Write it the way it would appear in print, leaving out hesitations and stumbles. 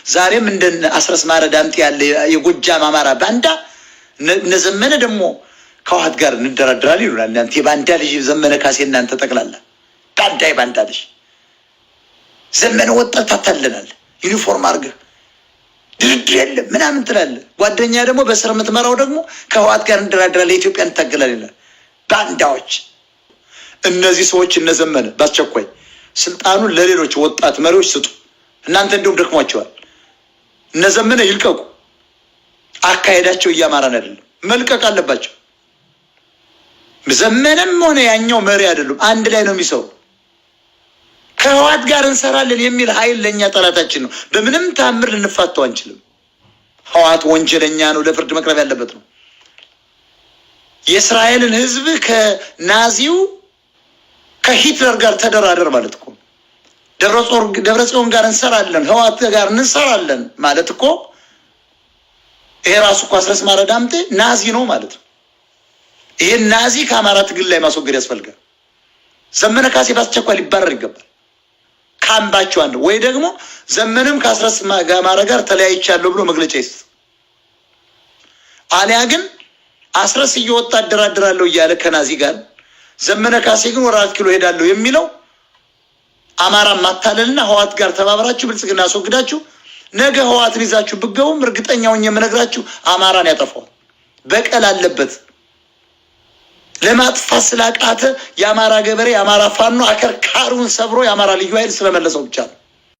ዛሬም እንደ አስረስ ማረ ዳምጤ ያለ የጎጃም አማራ ባንዳ እነ ዘመነ ደግሞ ከህወሓት ጋር እንደራደራል ይሉናል። እናንተ የባንዳ ልጅ ዘመነ ካሴ፣ እናንተ ጠቅላላ ባንዳ፣ የባንዳ ልጅ ዘመነ ወጣት ታታልናል። ዩኒፎርም አድርገህ ድርድር የለም ምናምን ትላለህ። ጓደኛ ደግሞ በስር የምትመራው ደግሞ ከህወሓት ጋር እንደራደራለን፣ ለኢትዮጵያ እንታገላለን ይላል። ባንዳዎች እነዚህ ሰዎች እነ ዘመነ በአስቸኳይ ስልጣኑን ለሌሎች ወጣት መሪዎች ስጡ። እናንተ እንዲሁም ደክሟቸዋል። እነ ዘመነ ይልቀቁ። አካሄዳቸው እያማራን አይደለም፣ መልቀቅ አለባቸው። ዘመነም ሆነ ያኛው መሪ አይደሉም፣ አንድ ላይ ነው የሚሰሩ። ከህወሓት ጋር እንሰራለን የሚል ኃይል ለእኛ ጠላታችን ነው። በምንም ታምር ልንፋተው አንችልም። ህወሓት ወንጀለኛ ነው፣ ለፍርድ መቅረብ ያለበት ነው። የእስራኤልን ህዝብ ከናዚው ከሂትለር ጋር ተደራደር ማለት እኮ፣ ደብረጽዮን ጋር እንሰራለን፣ ህወሓት ጋር እንሰራለን ማለት እኮ ይሄ ራሱ እኮ አስረስ ማረ ዳምጤ ናዚ ነው ማለት ነው። ይሄን ናዚ ከአማራ ትግል ላይ ማስወገድ ያስፈልጋል። ዘመነ ካሴ በአስቸኳይ ሊባረር ይገባል። ካምባቸው አንድ ወይ ደግሞ ዘመንም ከአስረስ ማረ ጋር ተለያይቻለሁ ብሎ መግለጫ ይስጥ። አሊያ ግን አስረስ እየወጣ አደራድራለሁ እያለ ከናዚ ጋር፣ ዘመነ ካሴ ግን ወደ 4 ኪሎ ሄዳለሁ የሚለው አማራ ማታለልና ህወሓት ጋር ተባብራችሁ ብልጽግና አስወግዳችሁ ነገ ህወሓትን ይዛችሁ ብገቡም እርግጠኛ ሆኜ የምነግራችሁ አማራን ያጠፋዋል። በቀል አለበት። ለማጥፋት ስላቃተ የአማራ ገበሬ፣ የአማራ ፋኖ አከርካሪውን ሰብሮ የአማራ ልዩ ኃይል ስለመለሰው ብቻ ነው።